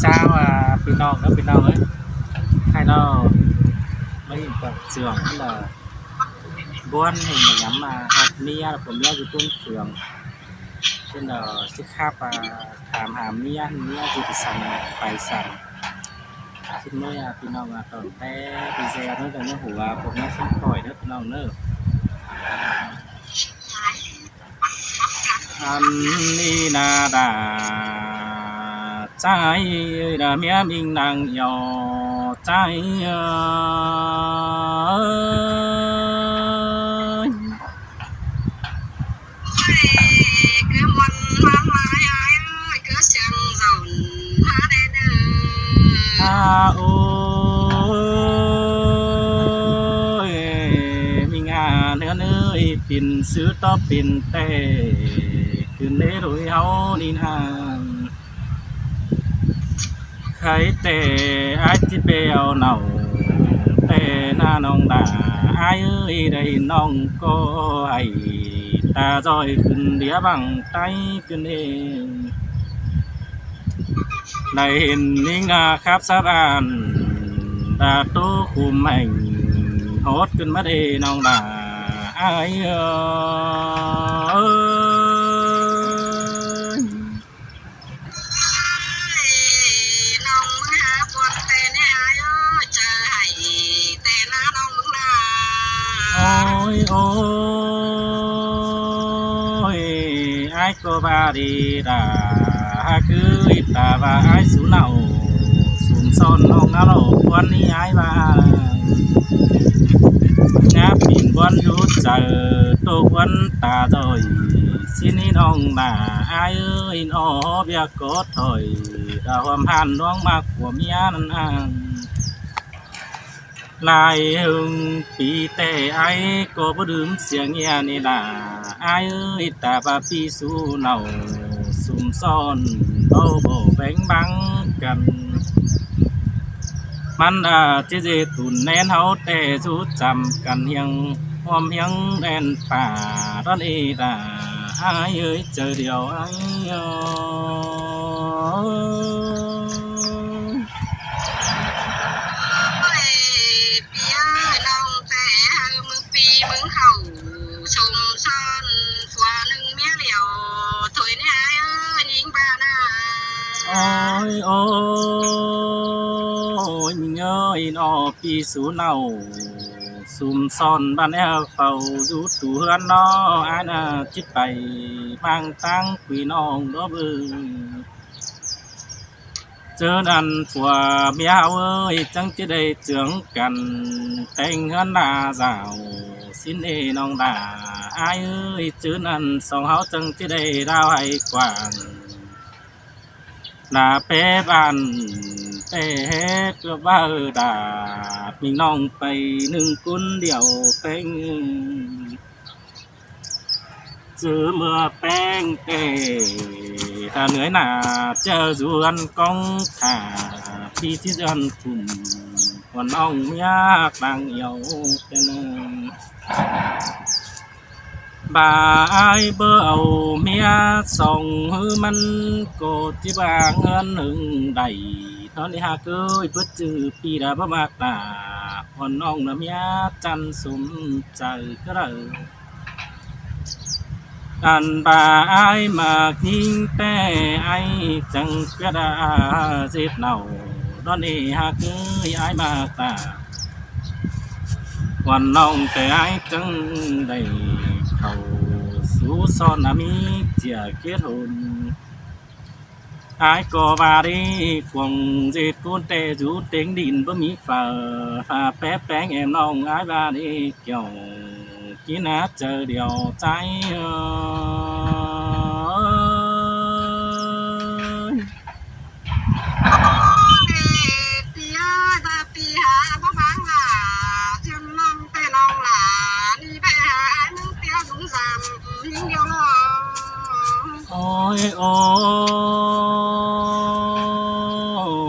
ເຈົ້າ ອາ ພີ່ນ້ອງເດີ ພີ່ນ້ອງເອີຍ ໃຫ້ເນາະ ມາອີກເຄື່ອງເຊື່ອງ ອັນລະ ບ່ອນໃຫ້ມາຍາມມາຮັບເມຍ ຜົວເມຍຢູ່ຕົ້ນເຄື່ອງ ເພິ່ນ ເອີ ຊິຂັບ ອາ ຖາມຫາເມຍ ເມຍຢູ່ທີ່ໃສ ໄປໃສ ຊິເມື່ອຍ ອາ ພີ່ນ້ອງ ອາ ຕອນແຕ່ ທີ່ແຊວເນາະ ແຕ່ຍັງຮູ້ວ່າຜົວເມຍຊົງຂ້ອຍເດີ ພີ່ນ້ອງເດີ. ອັນນີ້ນາດາ ໃຈດາເມຍມິງນາງຢໍ ໃຈເອີຍ ອາ ໂອ້ຍ ມິງອາເນີນເອີຍ ປິ່ນຊື່ຕໍ່ປິ່ນແຕ່ ຂຶ້ນເດໂດຍເຮົານີ້ນາ ໄຄແຕ່ອ້າຍຊິໄປເອົາເນົ່າ ແຕ່ໜ້ານ້ອງດາ ອ້າຍເອີຍ ໄດ້ເຫັນນ້ອງກໍໄຫ້ ຕາຈ້ອຍຂຶ້ນເດຍບັງໄຕຂຶ້ນເອງ ໄດ້ເຫັນນິງນາຄັບສະບານ ດາໂຕຄຸມແຫ່ງ ໂຫດຂຶ້ນມາເດນ້ອງດາ ອ້າຍເອີຍ. ໂອ້ຍ ໂອ້ຍ ອ້າຍກໍວ່າດີດາ ຫາກເອີຍ ຕາວ່າອ້າຍສູເນົ່າ ຊຸມຊ້ອນນ້ອງນະໂລກ ຄວນນີ້ອ້າຍວ່າ ງາບປີນບ່ອນຢູ່ໃຈ ໂຕຄວນຕາດອຍ ຊິນີ້ນ້ອງໜ້າ ອ້າຍເອີຍ ນອບຢາກ ກໍຖອຍ ດາວຫວມຫັນນ້ອງມັກຜົວເມຍນັ້ນ ອາ ຫຼາຍເຖິງປີແຕ່ອ້າຍກໍບໍ່ລືມສຽງເງຍນີ້ລະ ອ້າຍເອີຍ ຕາບາປີສູເນົ່າ ຊຸມຊ້ອນເວົ້າບໍ່ແບ່ງບັງກັນ ມັນອາດຈະເຈຕຸນແໜ້ນເຮົາແຕ່ສູຈຳກັນ ຮຽງຮ່ວມຮຽງແດນ ປາດອນເອດາ ອ້າຍເອີຍ ເຈີດຽວອ້າຍເອີຍ. ໂອ້ຍ ໂອ້ຍ ຍິງເອີຍ ນອ ປີສູເນົ່າ ຊຸມຊ້ອນບ້ານແອວເຝົ້າຢູ່ຕູ້ເຮືອນເນາະ ອ້າຍນະ ຈິໄປບາງຕາງ ຄຸຍນ້ອງດອກເອີຍ ເຈີນັ້ນຜົວເມຍເຮົາເອີຍ ຈັ່ງຈະໄດ້ເຈືອງກັນ ແຕ່ງເຮືອນລາສາວ ຊິນເອນ້ອງດາ ອ້າຍເອີຍ ເຈີນັ້ນສອງເຮົາ ຈັ່ງຈະໄດ້ລາວໃຫ້ກວ້າງ ລາແປບ້ານແປເຮັດເພື່ອວ່າເອີດາ ມີນ້ອງໄປໜຶ່ງຄົນດຽວແປງ ເຈີເມື່ອແປງແຕ່ ຖ້າເໜືອຍໜ້າເຈົ້າສວນກອງຖ້າ ທີ່ທີ່ເຮືອນກຸ່ມ ຄວນນ້ອງຍາກນາງອຽວແຕ່ນາ ບາອ້າຍບໍ່ເອົາເມຍສອງ ຄືມັນກໍຊິວ່າເຮືອນໜຶ່ງໄດ້ ຕອນນີ້ຫາກເອີຍ ເພິດຈື່ປີດາບໍ່ມັກໜ້າ ຄວນນ້ອງນະເມຍຈັນສົມໃຈກໍໄດ້ ອັນວ່າອ້າຍມັກຍິງແຕ່ ອ້າຍຈັ່ງກະດາເຈັດເນົ່າ ດອນເອຫາກເອີຍ ອ້າຍມັກຕາ ວັນນ້ອງແຕ່ອ້າຍຈຶ່ງໄດ້ເຂົ້າສູ່ຊ້ອນນະມີເຈຍເກດຫົນ ອ້າຍກໍວ່າດີກວງເຈດກຸນແຕ່ຢູ່ເຕັງດິນບໍ່ມີຝາ ຖ້າແປແປງແອມນ້ອງອ້າຍວ່າດີ ກ່ຽວກິນນະເຈີດຽວໃຈເອີຍ ໂອ້ຍ ໂອ້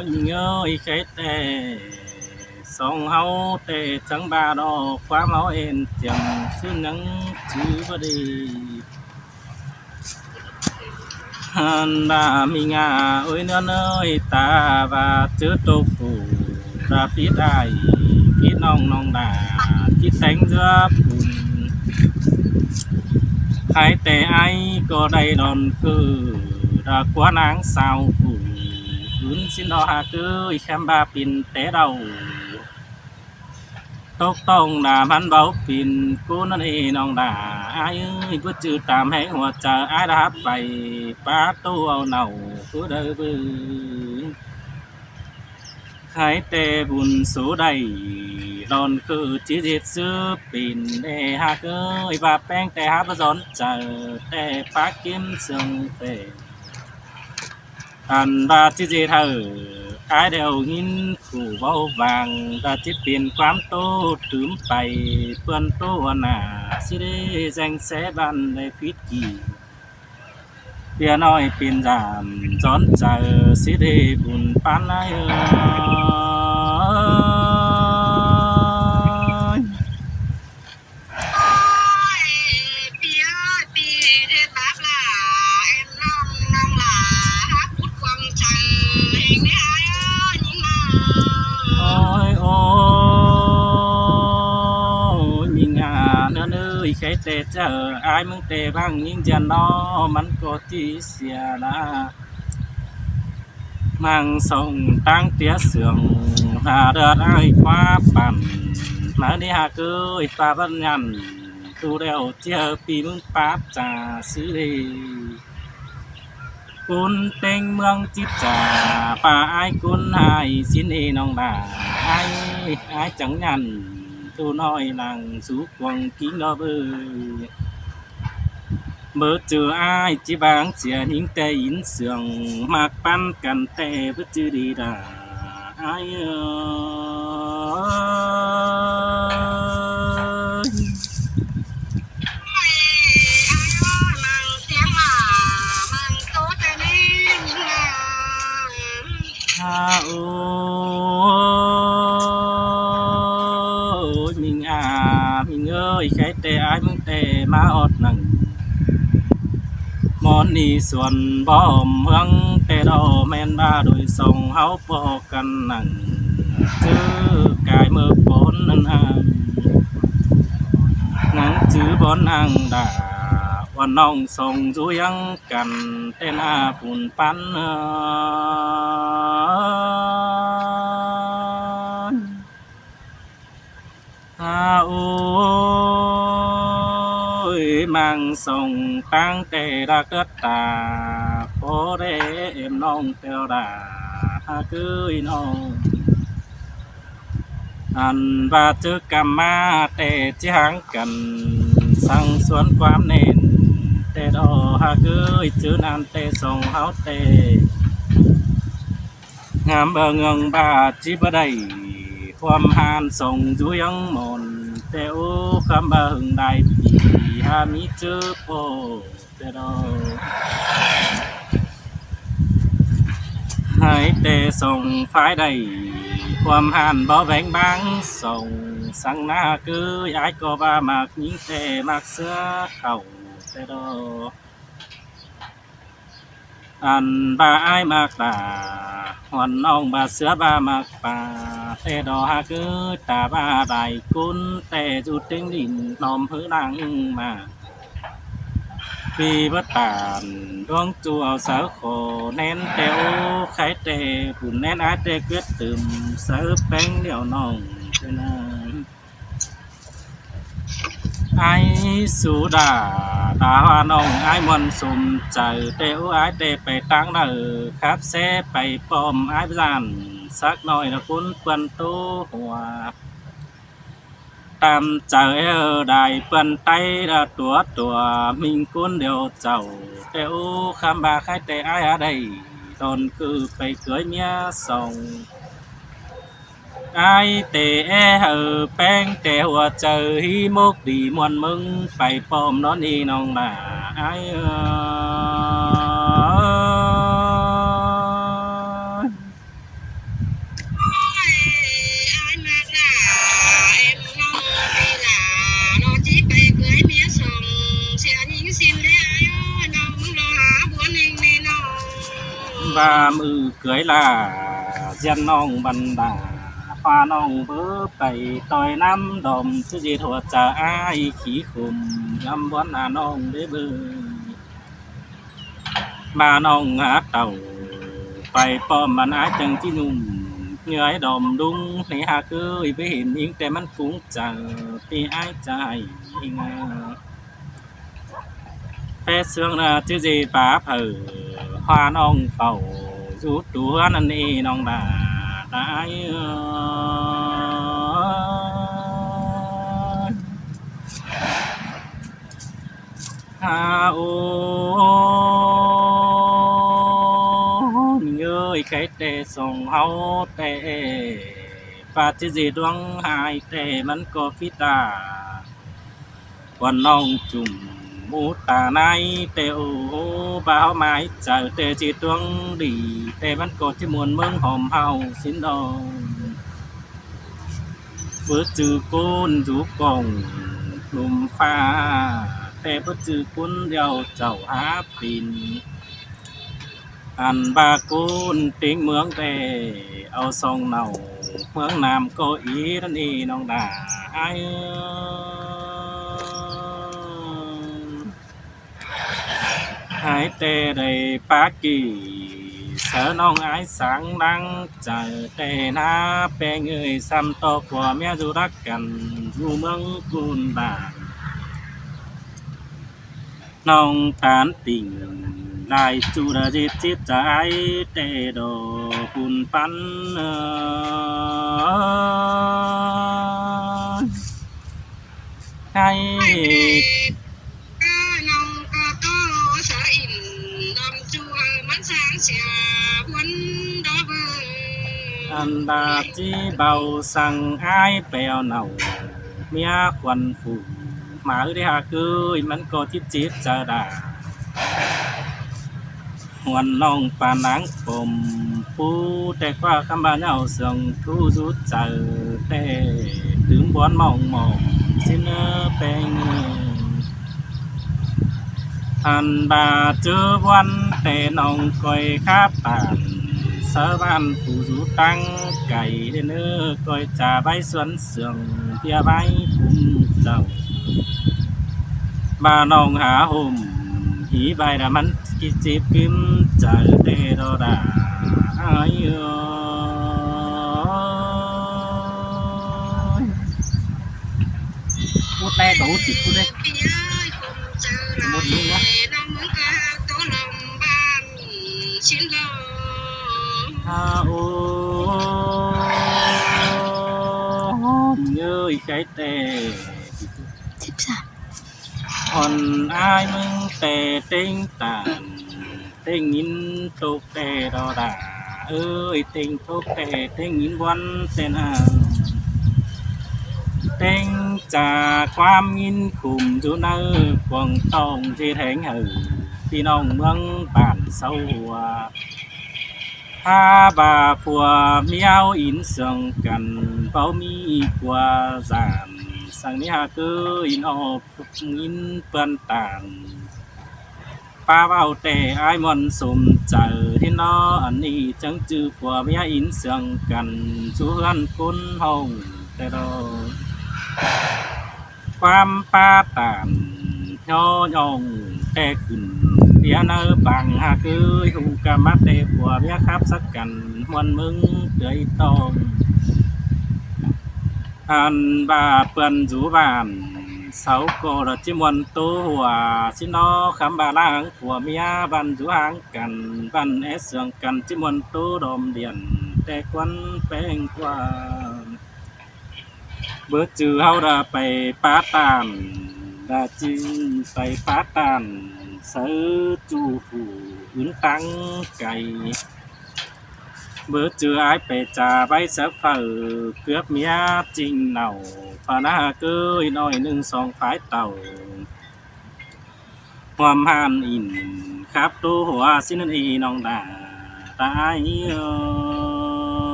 ຍ ຍິງເອີຍ ໄຄແຕ່ ສອງເຮົາແຕ່ຈັ່ງບ້າດອກ ຄວາມເຮົາເອັນຈຽມຊື່ຍັງຈື່ບໍ່ດີ ອັນວ່າມີງາ ໂອ້ຍ ເນື້ອເນີຍ ຕາວ່າເຈີຕົກຜູ້ ລະຜິດອ້າຍ ຜິດນ້ອງ ນ້ອງດາ ທີ່ແຕ່ງເທື່ອບຸນ ໃຜແຕ່ອ້າຍກໍໄດ້ດອນຄື ດາກົວນາງສາວຜູ້ອື່ນ ຊິນດອກຫາກເອີຍ ແຄມວ່າປິ່ນແຕ່ເດົາ ຕົກຕ້ອງດາມັນເບົາປິ່ນ ກູນັ້ນເອນ້ອງດາ ອ້າຍເອີຍ ບໍ່ຈື່ຕາມແຮງຫົວໃຈ ອ້າຍດາໄປ ປາໂຕເອົາເນົ່າ ຜູ້ໃດເບິ່ງ ໃຜແຕ່ບຸນສູໄດ້ ດອນຄືຈິເຈັດສືບປິ່ນ ແດ່ຫາກເອີຍ ວ່າແປ້ງແຕ່ຫາບໍ່ສອນໃຈ ແຕ່ປາກກິມເຊິ່ງແຕ່ ອັນວ່າຈິເຈັດເຮີ ອ້າຍໄດ້ຍິນຜູ້ເວົ້າຫວ່າງ ວ່າຈິເປັນຄວາມໂຕຕື່ມໄປ ເປື້ອນໂຕໜ້າ ຊິໄດ້ແຈ້ງແສບ້ານໄດ້ຜິດກີ ເປັຍນ້ອຍເປັນຍາມ ສອນໃຈ ຊິໄດ້ບຸນປານໃດເອີຍ. ໂອ້ຍ ໂອ້ຍ ຍິງອາ ເນີນເອີຍ ໃຄແຕ່ເຈີ ອ້າຍມຶງແຕ່ບາງຍິງຈະນໍ ມັນກໍຕິເສຍລະ ມັງສົ່ງຕັ້ງເຕຍເຊື່ອງ ຫາເດືອດອ້າຍຄວ້າປັ່ນ ມານີ້ຫາກເອີຍ ປາບັນຍັນ ຕູແລ້ວເຈຍປີມຶງປາບຈາຊື່ເດ ກຸນເຕັງເມືອງຈິດຈາ ປາອ້າຍກຸນຫາຍຊິນເອນ້ອງດາ ອ້າຍ ອ້າຍຈັງຍັນ ຕູນ້ອຍນັ່ງສູກວງກິງດອກເບີ ເບີເຈີອ້າຍຈິບາງເສຍ ຍິງແຕ່ຍິນສຽງ ມັກປັນກັນແຕ່ບໍ່ຈື່ດີດາ ອ້າຍເອີຍ. ອາ ໂອ້ຍ ມິງອາ ມິງເອີຍ ໃຄແຕ່ອ້າຍມຶງແຕ່ມາຮອດນັ້ນ ໝໍນີ້ສວນບໍ່ເມືອງແຕ່ດອ ແມ່ນວ່າໂດຍສອງເຮົາພໍ້ກັນນັ້ນ ເຈີກາຍເມີກອນນັ້ນອາ ນາງຈື່ບ່ອນນາງດາ ວ່ານ້ອງສອງຢູ່ຫຍັງກັນແຕ່ໜ້າປຸນປັນ ອາ ໂອ້ຍ ມັງສົ່ງຕັ້ງແຕ່ດັກເດີດຕາ ພໍແດ່ເອັມນ້ອງແຕ່ວດາ ຫາກເອີຍນ້ອງ ອັນວ່າເຈີກັນມາແຕ່ຈິຫ່າງກັນ ສັ່ງສວນຄວາມແໜ້ນແຕ່ດອ ຫາກເອີຍ ເຈີນານແຕ່ສອງເຮົາແຕ່ ງາມເບິ່ງເງືອງບາດຈິບໍ່ໄດ້ ຄວາມຫານສົ່ງຢູ່ຍັງໝົນ ແຕ່ໂອຄຳວ່າເຫິງໄດ້ປີ ຫາມີເຈີພໍແຕ່ດອກ ໃຫ້ແຕ່ສົ່ງຝ່າຍໃດ ຄວາມຫານບໍ່ແບ່ງບາງສົ່ງ ສັງນາເກີຍ ອ້າຍກໍວ່າມັກຍິງແຕ່ມັກເສືອເຂົ້າແຕ່ດອກ. ອັນວ່າອ້າຍມັກຕາ ຮອນນ້ອງວ່າເສືອວ່າມັກປາ ແຕ່ດອກຫາກເອີຍ ຕາວ່າຫຼາຍກຸນ ແຕ່ຢູ່ເຕັງດິນ ນ້ອມເພີນາງມາ ປີບໍ່ຕານ ດວງຈູເອົາເສົາຂໍແໜ້ນ ແຕ່ໂອ ໃຄແຕ່ບຸນແໜ້ນ ອ້າຍແຕ່ເກີດຕື່ມ ເສີແປງດຽວນ້ອງເທື່ອນາງ. ອ້າຍສຸດາ ຕາວ່ານ້ອງອ້າຍມ່ວນສົມໃຈ ແຕ່ໂອອ້າຍແຕ່ໄປຕາງໃດ ຂັບແຊໄປປ້ອມອ້າຍຢ້ານ ສັກໜ້ອຍນະຄຸນເປື້ອນໂຕຫົວ ຕາມໃຈເອີ ໄດ້ເປື້ອນໄຕລະຕົວຕົວ ມິງກຸນດຽວເຈົ້າ ແຕ່ໂອຄຳວ່າໃຄແຕ່ອ້າຍຫາໄດ້ ຕອນຄືໄປເກີຍເມຍສອງ ອ້າຍແຕ່ແອເຮີແປ້ງແຕ່ຫົວໃຈ ຮີໂມກດີມ່ວນເມືອງ ໄປປ້ອມນອນນີ້ນ້ອງຫຼ້າອ້າຍເອີຍ. ອ້າຍມັກຫຼ້າ ເອັມນ້ອງດີຫຼ້າ ລອຈິໄປເກີຍເມຍສອງ ເສຍຍິງຊິນເດ້ອ້າຍເອີຍ ນ້ອງລອຫາບົວເນັ່ງແນ່ນ ເກີຍລາ ຢ້ານນ້ອງບັນດາ ພານ້ອງເບີໄປຕ່ອຍນ້ຳດອມ ຊິເຮັດຫົວໃຈອ້າຍຂີ້ຂຸ່ມ ນຳບ່ອນຫານ້ອງເດີເບີ ມານ້ອງຫາເຕົ້າ ໄປປ້ອມມັນອ້າຍຈັ່ງຊິໜຸ່ມ ເຫື່ອຍດອມດຸງ ໃຫ້ຫາເກີຍໄປເຫັນອີງ ແຕ່ມັນກຸງໃຈ ທີ່ອ້າຍໃຈງາ ແປເຊື່ອງນາຈິເຈປາເຜີ ຫານ້ອງເປົ່າຢູ່ຕົວນັ້ນເອນ້ອງດາດາຍເອີຍ ຫາໂອ ເອີຍ ໄກແຕ່ສອງເຮົາແຕ່ ປາຈິເຈດວງຫາຍແຕ່ມັນກໍພິຕາ ຄວັນນ້ອງຈຸ່ມໝູຕາໃນແຕ່ໂອ ບ່າວໝາຍໃຈແຕ່ຈິດດວງດີ ແຕ່ມັນກໍທີ່ມ່ວນເມືອງຫອມເຮົາສິນດອງ ເບີຈື່ໂກນຢູ່ກ້ອງລຸ່ມຟ້າ ແຕ່ເບີຈື່ຄົນດຽວເຈົ້າຫາປິ່ນ ອັນບາໂກນເຕັງເມືອງແຕ່ ເອົາຊ່ອງເນົ່າເມືອງນ້ຳກໍອີນັ້ນເອນ້ອງດາອ້າຍເອີຍ ຫາຍແຕ່ໄດ້ປາກີ ເສີນ້ອງອ້າຍສັງດັງໃຈແຕ່ນາແປງເອີຍ ຊ້ຳຕໍ່ຜົວເມຍຢູ່ຮັກກັນຢູ່ເມືອງກຸນບານ ນ້ອງຕານຕິ່ງ ຫຼາຍຈຸລະຈິດຈິດໃຈແຕ່ດອກບຸນປັນເອີຍ ໃຫ້ ອັນດາຈີເບົາສັ່ງອ້າຍແປເອົາເນົ່າ ເມຍຄວັນຟູ ມາເອີຍເດ້ຫາເກີຍ ມັນກໍຈິດຈິດຈະດາ ຫວນນ້ອງປານນາງປົມ ປູແຕ່ກວ່າຄຳວ່າເຍົາເຊື່ອງທູຢູ່ໃຈ ແຕ່ຕື່ມບ່ອນມອງມອງ ຊິເນີແປງ ອັນບາເຈີວັນແຕ່ນ້ອງກ້ອຍຄາປານ ສາວບ້ານຜູ້ຢູ່ຕ່າງໄກເດີ ກ້ອຍຈາໄວ້ສວນເຊື່ອງ ເພຍໄວ້ຄຸ້ມເຈົ້າ ບານ້ອງຫາຫົ່ມ ຫີໃບດາມັນກິຈິບກິມໃຈແຕ່ດອດາ ອ້າຍເອີຍ ພູດແລກກໍຮູ້ຕິດພູດເດ້ ໝົດນີ້ນະ ອາ ໂອ້ ເອີຍ ໃຈແຕ່ ສິບສາມ ອ່ອນອ້າຍມຶງແຕ່ເຕັງຕານ ເຕັງຍິນຕົກແຕ່ດອດາ ເອີຍ ເຕັງຕົກແຕ່ເຕັງຍິນວັນແຕ່ນາ ເຕັງຈາຄວາມຍິນຂຸມຢູ່ໃນກວາງຕ້ອງ ທີ່ແທງໃຫ້ພີ່ນ້ອງເມືອງບ້ານເຊົາຫົວ ຖ້າວ່າຜົວເມຍເຮົາອິນເຊື່ອງກັນ ເວົ້າມີກວ່າສານ ສັງນີ້ຫາເກີຍນອກ ຍິນເປື້ອນຕານ ປ້າເວົ້າແຕ່ອ້າຍມ່ວນສົມໃຈ ທີ່ນໍອັນນີ້ຈັ່ງຈື່ຜົວເມຍອິນເຊື່ອງກັນ ສູ່ເຮືອນຄົນຫ້ອງແຕ່ດອກ ຄວາມປ້າຕານຍໍຍ້ອງແຕ່ຂຶ້ນ ເພຍເນີບາງຫາເກີຍ ຮູ້ກະມາແຕ່ຜົວເມຍຂັບສັກກັນ ມ່ວນເມືອງເຕີຍຕ້ອງ ອັນວ່າເປື້ອນຢູ່ບ້ານ ເຊົາກໍລະຈິມ່ວນໂຕຫົວ ຊິນໍຄຳບາລາງຜົວເມຍ ບ້ານຢູ່ຫ່າງກັນ ບ້ານແອເຊື່ອງກັນ ຈິມ່ວນໂຕດອມດຽນ ແຕ່ຄວັນແປງກວ່າ ເບີຈື່ເຮົາລະໄປປາຕານ ລະຈຶ່ງໄປປາຕານ ເຊີຈູຜູ້ອື່ນຕັ້ງໄກ ເບີຈື່ອ້າຍໄປຈາໄວ້ສະເຝີ ເກືອບເມຍຈິງເນົ່າ ປານາເກີຍນ້ອຍໜຶ່ງສອງຝາຍເຕົ້າ ຄວາມຫ່ານອິນ ຂັບໂຕຫົວຊິນັ້ນເອນ້ອງດາ ຕາຍເອີຍ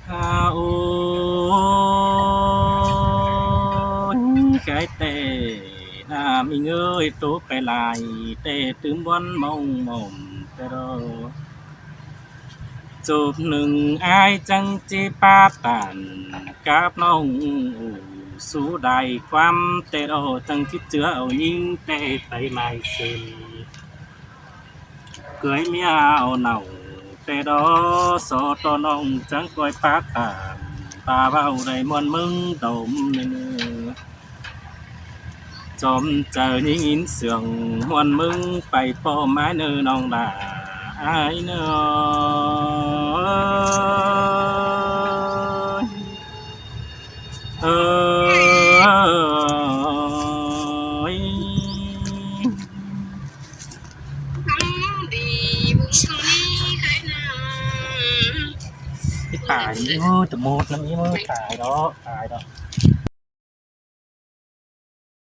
ອາ ໂອ້ຍ ກາຍແຕ່ ນາ ມີເງິນໂຕໄປຫຼາຍ ແຕ່ຕື່ມວັນມອງມອມແຕ່ດອກ ຈົບໜຶ່ງອ້າຍຈັ່ງຊິປາດຕານກັບນ້ອງ ໂອ້ ສູ້ໄດ້ຄວາມແຕ່ດອກ ຈັ່ງຊິເຈື່ອເອົາຍິງແຕ່ໄປໝາຍເຊັ່ນ ເກີຍເມຍເອົາເນົ່າແຕ່ດອກ ສໍຕໍ່ນ້ອງຈັ່ງກ່ອຍປາດຕານ ຕາເວົ້າໄດ້ມ່ວນເມືອງດົມເນີ ຈອມເຈີຍິງອິນເຊື່ອງ ມ່ວນເມືອງໄປປ້ອມອ້າຍເນີນ້ອງຫຼ້າ ອ້າຍເນີ ເອີຍ ໄປຕາຍ ເອີ ຕະໂມດນຳອີ ເອີ ຕາຍດອກ ຕາຍດອກ.